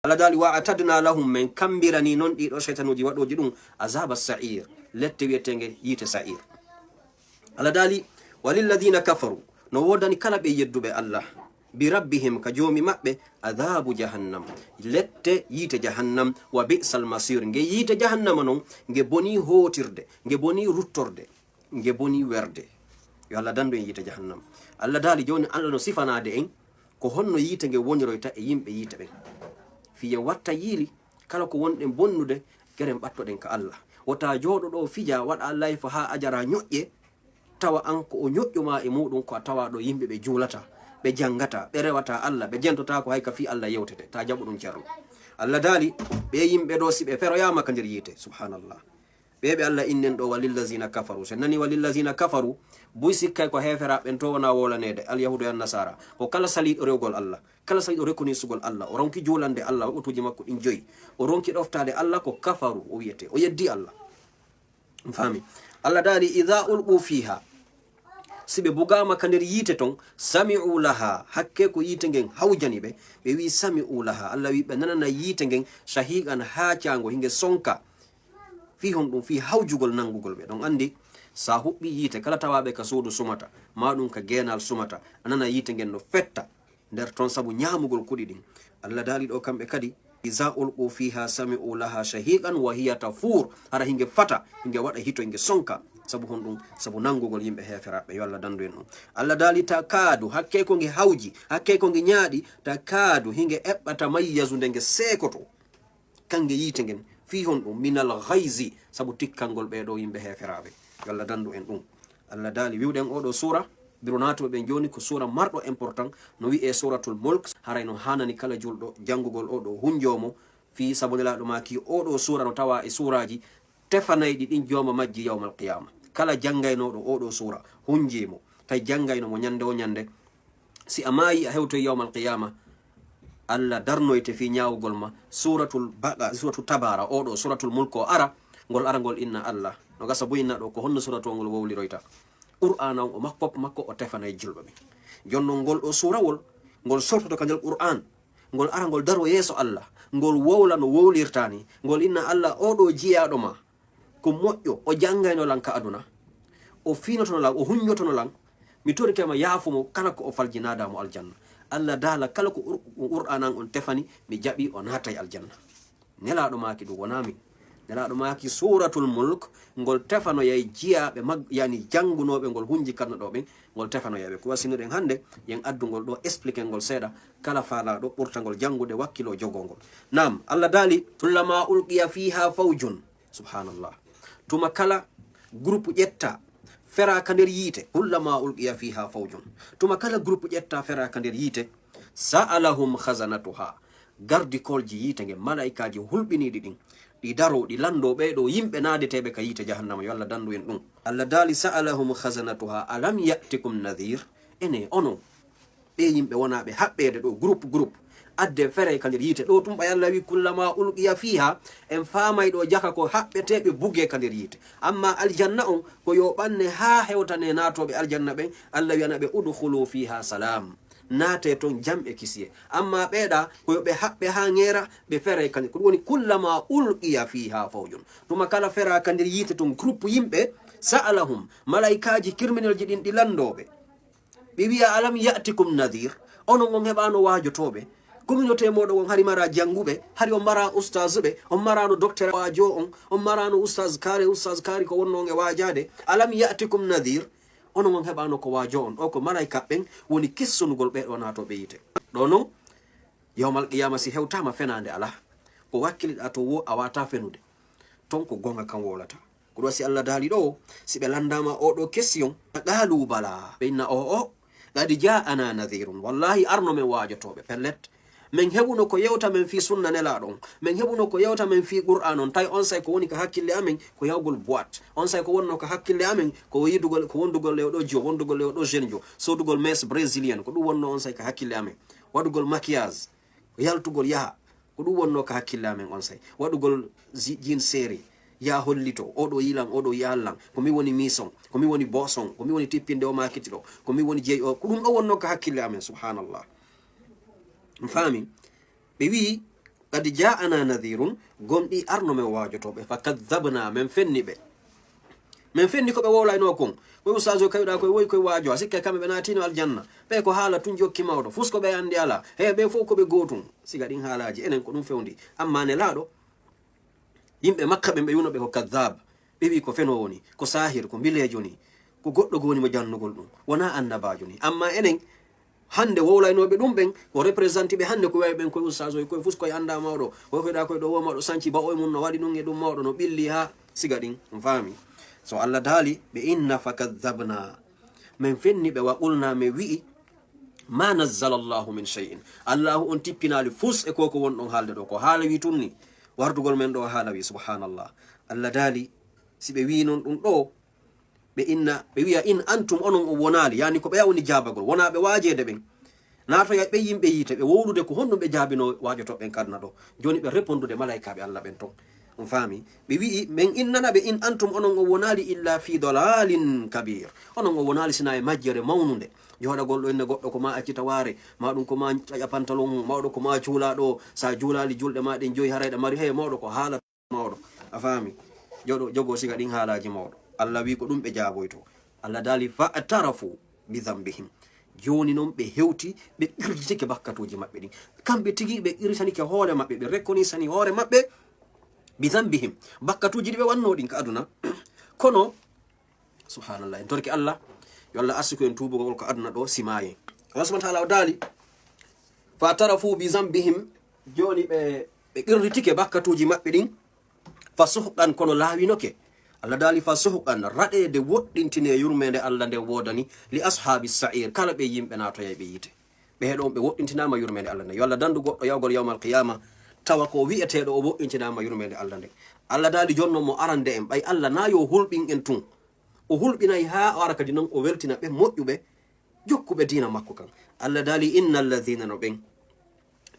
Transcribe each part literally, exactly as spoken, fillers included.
Allah daali, "Wa atadna lahum", men kambirani non ɗiɗo shaytanuji waɗoji ɗum, azaba sa'ir, lette wi'etenge yiite sa'ir. Allah daali, "Walilladhina kafaru", no woodani kala ɓe yedduɓe Allah, "bi rabbihim", ka joomi maɓɓe, "adhabu jahannam", lette yiite jahannam, "wa bi'sal masir", nge yiite jahannama non, nge boni hootirde, nge boni ruttorde, nge boni werde. Yo Allah dandu en yiite jahannam. Allah daali, jooni Allah no sifanade en ko honno yiite nge woniroyta e yimɓe yiite ɓen. Fiye watta yiili, kala ko wonɗen bonnude, geren ɓattoɗen ka Allah. Wota jooɗo ɗo fija, waɗa layfa ha ajara ñoƴƴe, tawa an ko o ñoƴƴu ma e muɗum ko a tawa ɗo yimɓe ɓe juulata, ɓe jangata, ɓe rewata Allah, ɓe jentota ko hay ka fi Allah yewtete. Ta jaɓu ɗum, Ceerno. Allah daali, ɓe yimɓe ɗo si ɓe feroyama ka nder yiite, subhanallah. Ɓe ɓe Allah innen ɗo, "Walillazina kafaru." So en nani "Walillazina kafaru", buy sikkay ko heeferaɓe ɓen to wona wowlaneede, Alyahudu e Annasara. Ko kala saliiɗo rewgol Allah, kala saliiɗo rekonisugol Allah, o ronki juulande Allah, waɓɓutuuji makko ɗin joyi. O ronki ɗoftaade Allah, ko kafaru o wiyete, o yeddi Allah. On faami? Allah daali, "Idha ulqu fiha." Si ɓe bugaama ka nder yiite ton, "sami'u laha", hakke ko yiite ngen hawjani ɓe. Ɓe wi, "Sami'u laha." Allah wi, ɓe nanana yiite ngen, "shahiqan", haacaango, hinge sonka. Fii honɗum? Fii hawjugol nanngugol ɓe. Ɗon anndi, so a huɓɓi yiite, kala tawaaɓe ka suudu sumata, maa ɗum ka geenal sumata, a nana yiite ngen no fetta nder ton sabu ñaamugol kuɗi ɗin. Allah daali ɗo kamɓe kadi, "Iza ulqu fiha sami'u laha shahiqan wa hiya tafur." Hara hinge fata, hinge waɗa hito, hinge sonka. Sabu honɗum? Sabu nanngugol yimɓe heeferaaɓe. Yo Allah dandu en ɗum. Allah daali, "Takaadu", hakke ko nge hawji, hakke ko nge ñaaɗi, "takaadu", hinge eɓɓata, "mayyazu", nde nge seekoto. Kange yiite ngen, fii honɗum? "Minal ghayzi", sabu tikkangol ɓee ɗoo yimɓe heeferaaɓe. Yo Allah dandu en ɗum. Allah daali, wi'uɗen oo ɗoo suura, biro naatuɓe ɓen jooni, ko suura marɗo important, no wi'ee Suuratul Mulk. Haray no haanani kala julɗo janngugol oo ɗoo, hunjoo mo, fii sabu Nelaaɗo maaki oo ɗoo suura no tawaa e suuraaji tefanayɗi ɗin jooma majji yawmal qiyaama. Kala janngaynooɗo oo ɗoo suura, hunjii mo, tawi janngayno mo ñannde woo ñannde, si a maayi, a hewtoy yawmal qiyaama, Allah darnoyte fii ñaawugol ma. Suuratul Baqa-, Suuratul Tabaara, oo ɗoo Suuratul Mulk o ara, ngol ara ngol inna Allah. No gasa bo inna ɗoo, ko honno suuratu o ngol wowliroyta? Qur'aana on o makko, makko o tefanay julɓe ɓen. Jonnon ngol ɗoo suurawol, ngol sortoto ka nder Qur'aan, ngol ara ngol daro yeeso Allah, ngol wowla no wowlirta ni, ngol inna Allah, oo ɗoo jiyaaɗo ma, ko moƴƴo, o janngayno lan ka aduna, o fiinotono lan, o hunjotono lan, mi torike ma yaafu mo kala ko o faljinaada mo aljanna. Allah daala kala ko Qur-, Qur'aanan on tefani, mi jaɓi o naatay aljanna. Nelaaɗo maaki ɗum wonaa min. Nelaaɗo maaki Suuratul Mulk, ngol tefanoyay jiyaaɓe mag-, yani janngunooɓe ngol hunji kanno ɗoo ɓen, ngol tefanoyay ɓe. Ko wasinoɗen hannde, yen addungol ɗoo, expliquer ngol seeɗa, kala faalaaɗo ɓurtangol janngude wakkilo jogongol. Naam, Allah daali, "Kullama ulqiya fiha fawjun." Subhanallah. Tuma kala groupe ƴetta, fera ka nder yiite, "kullama ulqiya fiha fawjun." Tuma kala groupe ƴetta, fera ka nder yiite, "sa'alahum khazanatuha." Gardikolji yiite nge, malaa'ikaaji hulɓiniiɗi ɗin, ɗi daro, ɗi lanndo ɓee ɗoo yimɓe naadeteeɓe ka yiite jahannama, yo Allah dandu en ɗum. Allah daali, "Sa'alahum khazanatuha, alam ya'tikum nadhir?" Ene, onon, ɓee yimɓe wonaaɓe haɓɓeede ɗoo, groupe, groupe, adde fere ka nder yiite ɗoo, tun ɓay Allah wi, "Kullama ulqiya fiha", en faamay ɗoo jaka ko haɓɓeteeɓe bugee ka nder yiite. Amma aljanna on, ko yo ɓanne haa hewtane naatooɓe aljanna ɓen, Allah wi'ana ɓe, "Udkhulu fiha salam." Naate ton jam e kisiye. Amma ɓee ɗaa, ko yo ɓe haɓɓe haa ŋeera, ɓe fere ka nder. Ko ɗum woni, "Kullama ulqiya fiha fawjun." Tuma kala fera ka nder yiite ton groupe yimɓe, "sa'alahum", malaa'ikaaji kirminelji ɗin ɗi lanndoo ɓe. Ɓe wi'a, "Alam ya'tikum nadhir?" Onon on heɓaano waajotooɓe. Communauté mooɗon on hari maraa jannguɓe, hari on maraa ustaazuɓe, on maraano docteur waajoo on, on maraano ustaaz kaare, ustaaz kaari ko wonno on e waajaade. "Alam ya'tikum nadhir?" Onon on heɓaano ko waajoo on. Ɗoo ko malaa'ika ɓen woni kissunugol ɓee ɗoo naatooɓe yiite. Ɗoo non, yawmal qiyaama si hewtaama fenaande alaa. Ko wakkiliɗaa to woo a waataa fenude. Ton ko goonga kan wowlata. Ko ɗum si Allah daali ɗoo, si ɓe lanndaama oo ɗoo question, qaalu bala, ɓe inna, "O'o, qad jaa'ana nadhirun." Wallahi, arno men waajotooɓe, pellet. Men heɓuno ko yewta men fii sunna Nelaaɗo on. Men heɓuno ko yewta men fii Qur'aan on. Tawi onsay ko woni ka hakkille amen, ko yahugol boîte. Onsay ko wonno ka hakkille amen, ko yidugol, ko wondugol e oo ɗoo jo, wondugol e oo ɗoo jeune jo, sodugol mèche brésilienne, ko ɗum wonno onsay ka hakkille amen. Waɗugol maquillage, yaltugol yaha, ko ɗum wonno ka hakkille amen onsay. Waɗugol zi-, jean serré, yaa hollito, oo ɗoo yilan, oo ɗoo yaallan, ko mi woni maçon, ko mi woni boson, ko mi woni tippinde oo makiti ɗoo, ko mi woni jeyi oo, ko ɗum ɗoo wonno ka hakkille amen, subhanallah. On faami? Ɓe wi'i, Qad ja'ana nadhirun, gomɗii arno men waajotooɓe, fa kadhabna, men fenni ɓe. Men fenni ko ɓe wowlaynoo kon. Koye ustaas o kayɗaa koye woy koye waajo, a sikkay kamɓe ɓe naatino aljanna. Ɓe ko haala tun jokki mawɗo, fus ko ɓe anndi alaa. He ɓe fof ko ɓe gootun. Siga ɗin haalaaji, enen ko ɗum fewndi. Amma Nelaaɗo, yimɓe Makka ɓen ɓe wi'uno ɓe ko kadhab. Ɓe wi'i ko feno woni, ko sahir, ko mbileejo ni, ko goɗɗo goni mo jannugol ɗum. Wonaa annabaajo ni. Amma enen, hannde wowlaynooɓe ɗum ɓen, ko représenté ɓe hannde ko wayi ɓen koye ustaas o, koye fus koye anndaa mawɗo. Koye koyɗaa koye ɗo wo mawɗo sanci ba oye mum no waɗi ɗum e ɗum mawɗo no ɓilli haa siga ɗin. On faami? So Allah daali ɓe inna fa kadhabna. Men fenni ɓe wa qulna men wi'i ma nazzala Allahu min shay'in. Allahu on tippinaali fus e ko ko won ɗon haalde ɗo. Ko haala wi tun ni. Wardugol men ɗo haala wi, subhanallah. Allah daali si ɓe wi'i non ɗum ɗo, ɓe inna, ɓe wi'a in antum onon on wonaali, yani ko ɓe woni jaabagol, wonaa ɓe waajeede ɓen. Naatoya ɓe yimɓe yiite, ɓe wowlude ko honɗum ɓe jaabinoo waajotooɓe ɓen ka aduna ɗo. Jooni ɓe repondude malaykaaɓe Allah ɓen ton. On faami? Ɓe wi'i, men innana ɓe in antum onon on wonaali illa fi dalalin kabir. Onon on wonaali sina e majjere mawnunde. Jooɗagol ɗo inna goɗɗo ko ma accita waare, ma ɗum ko ma ƴaƴa pantalon mum, mawɗo ko ma juula ɗo, sa juulaali julɗe ma ɗen joyi haray ɗa mari, hey, mawɗo ko haala mawɗo. A faami? Joɗo, jogo siga ɗin haalaaji mawɗo. Allah wi ko ɗum ɓe jaaboyto. Allah daali fa atarafu bi dhanbihim. Jooni non ɓe hewti, ɓe qirritike bakkatuuji maɓɓe ɗin. Kamɓe tigi ɓe qirritanike hoore maɓɓe, ɓe rekonisani hoore maɓɓe bi dhanbihim. Bakkatuuji ɗi ɓe wannoo ɗin ka aduna. Kono, subhanallah, en torki Allah, yo Allah arsiku en tuubugol ko aduna ɗo si maayen. Allah subhanahu wa ta'ala o daali, fa atarafu bi dhanbihim, jooni ɓe, ɓe qirritike bakkatuuji maɓɓe ɗin, fa suhqan, kono laawinoke. Allah daali fa suhqan, raɗeede woɗɗintine yurmeende Allah nden woodani, li ashaabi sa'ir, kala ɓe yimɓe naatoyay ɓe yiite. Ɓe heɗo on ɓe woɗɗintinaama yurmeende Allah nden. Yo Allah dandu goɗɗo yawgol yawmal qiyama, tawa ko wi'eteeɗo o woɗɗintinaama yurmeende Allah nden. Allah daali jonnon mo arande en, ɓay Allah na yo hulɓin en tun. O hulɓinay haa o ara kadi non o weltina ɓe moƴƴuɓe, jokkuɓe diina makko kan. Allah daali inna alladhina no ɓen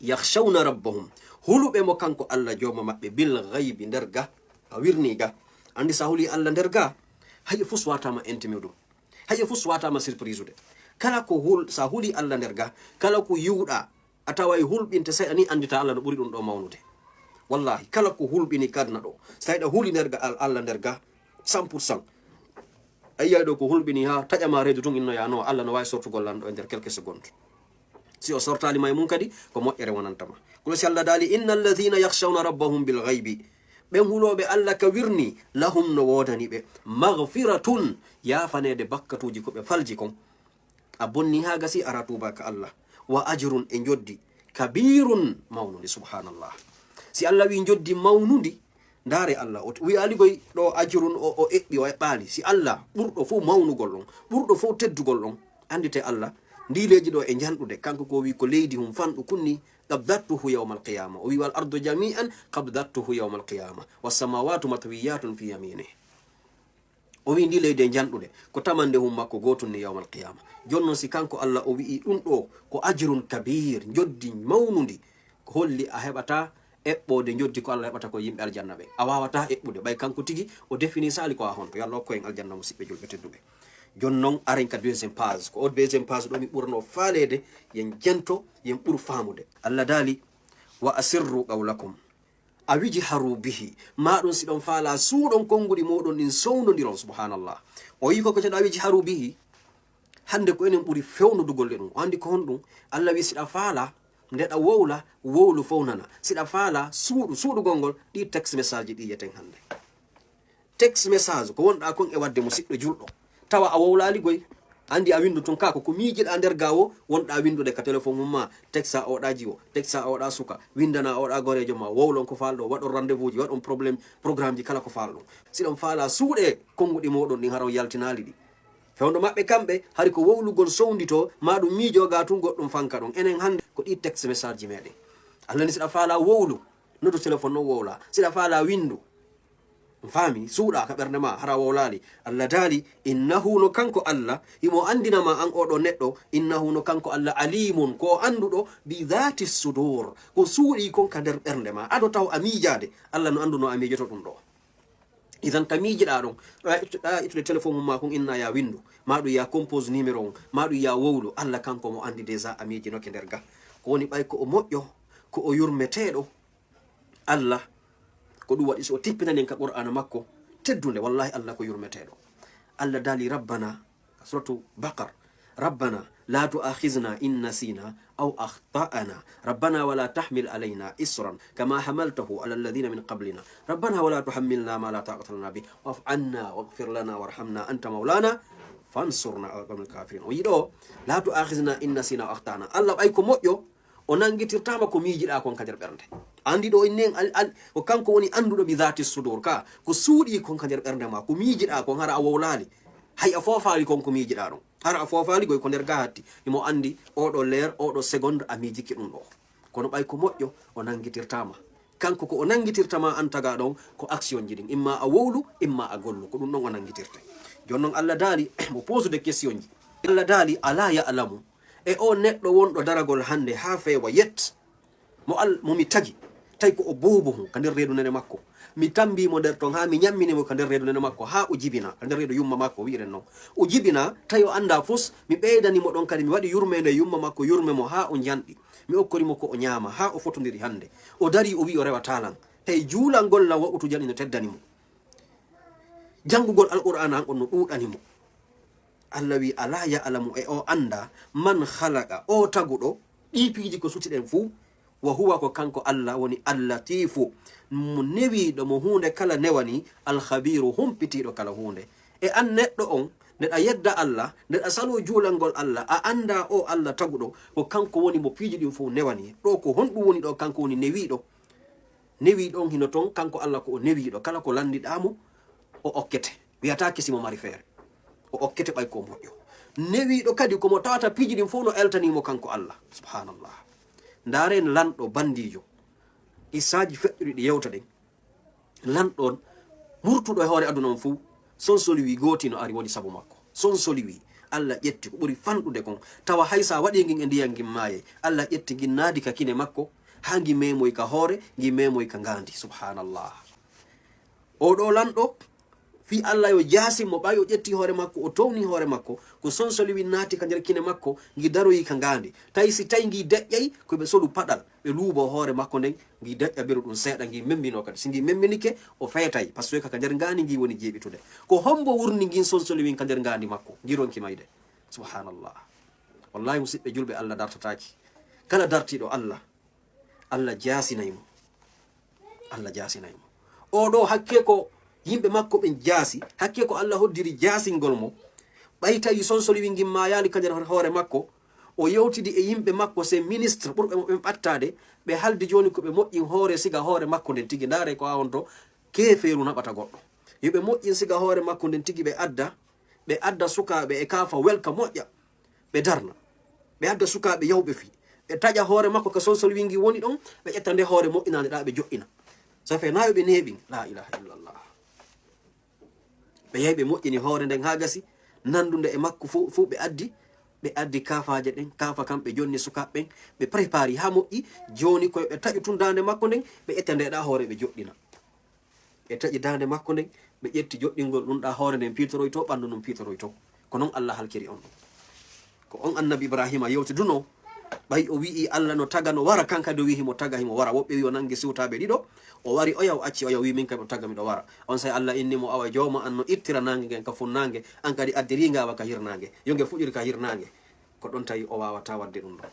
yakhshawna rabbahum, huluɓe mo kanko Allah jooma maɓɓe bil ghaybi nder ga, a wirni ga. Andi sa huli Allah nder ga, haye fus watama intimidu. Haye fus watama surprise de. Kala ko hul, sa huli Allah nder ga, kala ko yiwɗa, a taway hulɓinte seeɗa ni andita Allah no ɓuri ɗum ɗo mawnude. Wallahi, kala ko hulɓini kadna ɗo, sa yiɗa huli nder ga al-, Allah nder ga, cent pour cent. A yiyay ɗo ko hulɓini ha taƴama reedu tun innoya no, Allah no wawi sortugol lan ɗo e nder quelques secondes. Si o sortali ma e mum kadi, ko moƴƴere wonantama. Kono si Allah daali, inna alladhina yakhshawna rabbahum bil ghaybi, ɓen huloɓe Allah ka wirni, lahum no wodani ɓe, maghfiratun, yafanede bakkatuji ko ɓe falji kon. A bonni ha gasi ara tuuba ka Allah. Wa ajrun e njoddi. Kabirun mawnundi, subhanallah. Si Allah wi njoddi mawnundi, ndaare Allah. O wi'ali goy ɗo ajrun o, o eɓɓi, o eɓɓali. Si Allah ɓurɗo fof mawnugol ɗon, ɓurɗo fof teddugol ɗon, andite Allah. Ndi leydi ɗo e njanɗude, kanko ko wi ko leydi hum fanɗu kunni, qabdattuhu yawmal qiyama. O wi wal ardu jami'an qabdattuhu yawmal qiyama. Was samawatu matwiyatun fi yaminihi. O wi'i ndi leydi e njanɗude, ko tamande hum makko gootun ni yawmal qiyama. Jon non si kanko Allah o wi'i ɗum ɗo ko ajrun kabir, njoddi mawnundi, ko holli a heɓata eɓɓoode njoddi ko Allah heɓata ko yimɓe aljanna ɓe? A wawata eɓɓude, ɓay kanko tigi o defini sali ko a honto. Yo Allah hokku en aljanna musiɓɓe julɓe tedduɓe. Jon non aren ka deuxième page. Ko o deuxième page ɗo mi ɓurano faaleede, yen jento, yen ɓur faamude. Allah daali, wa asirru qawlakum. A wiji haru bihi, ma ɗum si ɗon faala suuɗon konnguɗi mooɗon ɗin sowndondiron, subhanallah. O yi ko ko ceɗa wiji haru bihi, hannde ko enen ɓuri fewnodugol e ɗum. O anndi ko honɗum? Allah wi siɗa faala, nde ɗa wowla, wowlu fow nana. Siɗa faala suuɗu, suuɗugol ngol, ɗi text message ɗi yeten hannde. Text message ko wonɗa kon e wadde musiɗɗo julɗo. Tawa a wowlali goy, andi a windu tun ka ko, ko miijiɗa nder ga o, wonɗa windude ka téléphone mum ma, texta oɗa jiwo, texta oɗa suka, windana oɗa gorejo ma, wowlon ko falɗo, waɗon rendez-vous ji, waɗon problème, programme ji kala ko falɗon. Siɗon faala suuɗe konnguɗi moɗon ɗin hara on yaltinali ɗi. Fewndo maɓɓe kamɓe, hari ko wowlugol sowndito, ma ɗum miijo ga tun goɗɗum fanka ɗon. Enen hannde ko ɗi text message ji meɗen. Allah ni siɗa faala wowlu, noddu téléphone non wowla. Siɗa faala windu, faami, suuɗa ka ɓernde ma, hara wowlaali. Allah daali, innahu no kanko Allah, himo anndina ma an oɗo neɗɗo, innahu no kanko Allah alimun, ko o annduɗo, bi dhati sudur, ko suuɗi kon ka nder ɓernde ma. Ado taw a miijaade, Allah no annduno a miijoto ɗum ɗo. Idan ka miijiɗa ɗon, ɗa ittu-, ɗa ittude téléphone mum ma kon inna ya windu, ma ɗum ya compose numéro on, ma ɗum ya wowlu, Allah kanko mo anndi déjà a miijinoke nder ga. Ko woni ɓay ko o moƴƴo, ko o yurmeteeɗo, Allah, ko ɗum waɗi so o tippinani en ka Qur'aana makko teddunde, wallahi Allah ko yurmeteeɗo. Allah daali, Rabbana, suratu Baqar, Rabbana la tu'akhizna in nasina aw akhta'na. Rabbana wala tahmil alayna isran kama hamaltahu ala alladhina min qablina. Rabbana wala tuhammilna ma la taqata lana bih. Wa'fu anna waghfir lana warhamna anta maulana fansurna ala alqawmil kafirin. O yiɗo, la tu'akhizna in nasina aw akhta'na. Allah, ɓay ko moƴƴo, o nanngitirtaama ko miijiɗaa kon ka nder ɓernde. Anndi ɗo innen al-, al-, ko kanko woni annduɗo bi dhati sudur ka, ko suuɗii kon ka nder ɓernde ma, ko miijiɗaa kon, hara a wowlaali. Hay a foofaali kon ko miijiɗaa ɗon. Hara a foofaali goy ko nder ga hatti. Himo anndi oɗo leer, oɗo seconde a miijike ɗum ɗo. Kono ɓay ko moƴƴo, o nanngitirtaama. Kanko ko o nanngitirta ma an tagaa ɗon ko action ji ɗin. Imma a wowlu, imma a gollu. Ko ɗum ɗon o nanngitirte. Jooni non Allah daali, mo posude question ji. Allah daali, ala ya'lamu. E o neɗɗo wonɗo daragol hannde haa feewa yet. Mo al-, mo mi tagi. Tawi ko o boobo hon ka nder reedu nene makko. Mi tambi mo nder ton haa mi ñammini mo ka nder reedu nene makko haa o jibina, ka nder reedu yumma makko wi'iren non. O jibina, tawi o anndaa fus, mi ɓeydani mo ɗon kadi mi waɗi yurmeende yumma makko, yurme mo haa o njanɗi. Mi okkori mo ko o ñaama haa o fotondiri hannde. O darii o wi'i o rewataa lan. Tawi juulangol lan waɓutu janɗi no teddani mo. Janngugol Alqur'aana an on no ɗuuɗani mo. Allah wi'i, ala ya'lamu, e o anndaa, man khalaqa, o taguɗo, ɗii piiji ko suti ɗen fuu, wa huwa, ko kanko Allah woni Al-Latifu, mo newiiɗo, mo huunde kala newani, Al-Khabiru, humpitiiɗo kala huunde. E an neɗɗo on, nde ɗa yedda Allah, nde ɗa saloo juulangol Allah, a anndaa o Allah taguɗo, ko kanko woni mo piiji ɗin fof newani. Ɗo ko honɗum woni ɗo? Kanko woni newiiɗo. Newiiɗo on hino ton, kanko Allah ko o newiiɗo. Kala ko lanndiɗaa mo, o okkete. Wiyataake si mo mari feere. O okkete ɓay ko moƴƴo. Newiiɗo kadi ko mo tawata piiji ɗin fof no eltanii mo kanko Allah. Subhanallah. Ndaaren lanɗo bandiijo. Qissaaji feƴƴuɗi ɗi yewta ɗen. Lanɗo on murtuɗo e hoore aduna on fof, sonsoliwi gooti no ari woni sabu makko. Sonsoliwi, Allah ƴetti ko ɓuri fanɗude kon. Tawa hay sa waɗi ngin e ndiyan ngin maayay. Allah ƴetti ngin naadi ka kine makko, haa ngi memoy ka hoore, ngi memoy ka ngaandi. Subhanallah. Oɗo lanɗo, fii Allah yo jaasin mo, ɓay o ƴetti hoore makko, o towni hoore makko, ko sonsoliwi naati ka nder kine makko, ngi daroyi ka ngaandi. Tawi si tawi ngi deƴƴay, ko ɓe solu paɗal, ɓe luubo hoore makko nden, ngi deƴƴa beru ɗum seeɗa, ngi memminoo kadi. Si ngi memminike, o feetay, parce que ka nder ngaandi ngi woni jeeɓitude. Ko hombo wurni ngin sonsoliwin ka nder ngaandi makko? Ngi ronki mayde. Subhanallah. Wallahi, musiɓɓe julɓe, Allah dartataaki. Kala dartiiɗo Allah, Allah jaasinay mo. Allah jaasinay mo. O ɗo hakke ko yimɓe makko ɓen jaasi, hakke ko Allah hoddiri jaasingol mo. Ɓay tawi sonsoliwi ngin maayaali ka nder hoore makko, o yewtidi e yimɓe makko, se ministre ɓurɓe mo ɓen ɓattaade, ɓe haldi jooni ko ɓe moƴƴin hoore siga hoore makko nden tigi. Ndaare ko a on to keefeeru naɓata goɗɗo. Yo ɓe moƴƴin siga hoore makko nden tigi, ɓe adda, ɓe adda sukaaɓe e kaafa welka moƴƴa. Ɓe darna. Ɓe adda sukaaɓe yawɓe fii. Ɓe taƴa hoore makko ka sonsoliwi ngi woni ɗon, ɓe ƴetta nde hoore moƴƴinaande ɗaa, ɓe joɗɗina. Ça fait na yo ɓe neeɓin. La ilaha illallah. Ɓe yahi ɓe moƴƴini hoore nden haa gasi, nandunde e makko fow, fow ɓe addi. Ɓe addi kaafaaje ɗen, kaafa kan ɓe jonni sukaaɓe ɓen, ɓe prépari haa moƴƴi. Jooni ko yo ɓe taƴu tun daande makko nden, ɓe ƴetta nde ɗaa hoore ɓe joɗɗina. Ɓe taƴi daande makko nden, ɓe ƴetti joɗɗingol ɗum ɗaa hoore nden piitoroyto, ɓanndu ndun piitoroyto. Ko non Allah halkiri on ɗum. Ko on annabi Ibrahima yewtidunoo, ɓay o wi'i Allah no taga no wara, kan kadi o wi'i himo taga himo wara. Woɓɓe wi'i o nangi siwtaaɓe ɗiɗo, o wari oya, o acci oya, o wi'i min kadi o taga miɗo wara. On say Allah inni mo, awa jooma an no ittira naange ngen ka funnaange, an kadi addirii ngaawa ka hirnaange. Yo nge fuɗir ka hirnaange. Ko ɗon tawi o waawataa waɗde ɗum ɗon.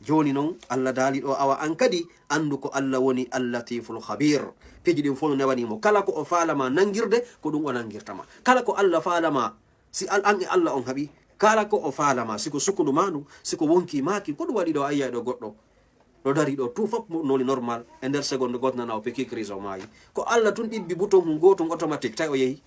Jooni non, Allah daali ɗo, awa an kadi anndu ko Allah woni Al-Latiful Khabir. Piiji ɗin fof no newanii mo. Kala ko o faalama nangirde, ko ɗum o nangirta ma. Kala ko Allah faalama, si al-, an e Allah on haɓi, kala ko o faalama, si ko sukundu ma ndu, si ko wonki maaki, ko ɗum waɗi ɗo, a yi'ay ɗo goɗɗo ɗo dari ɗo, tout fof mo noli normal, e nder seconde gooto nana o peki crise o maayi. Ko Allah tun ɗibbi bouton hun gootun automatique, tawi o yehi.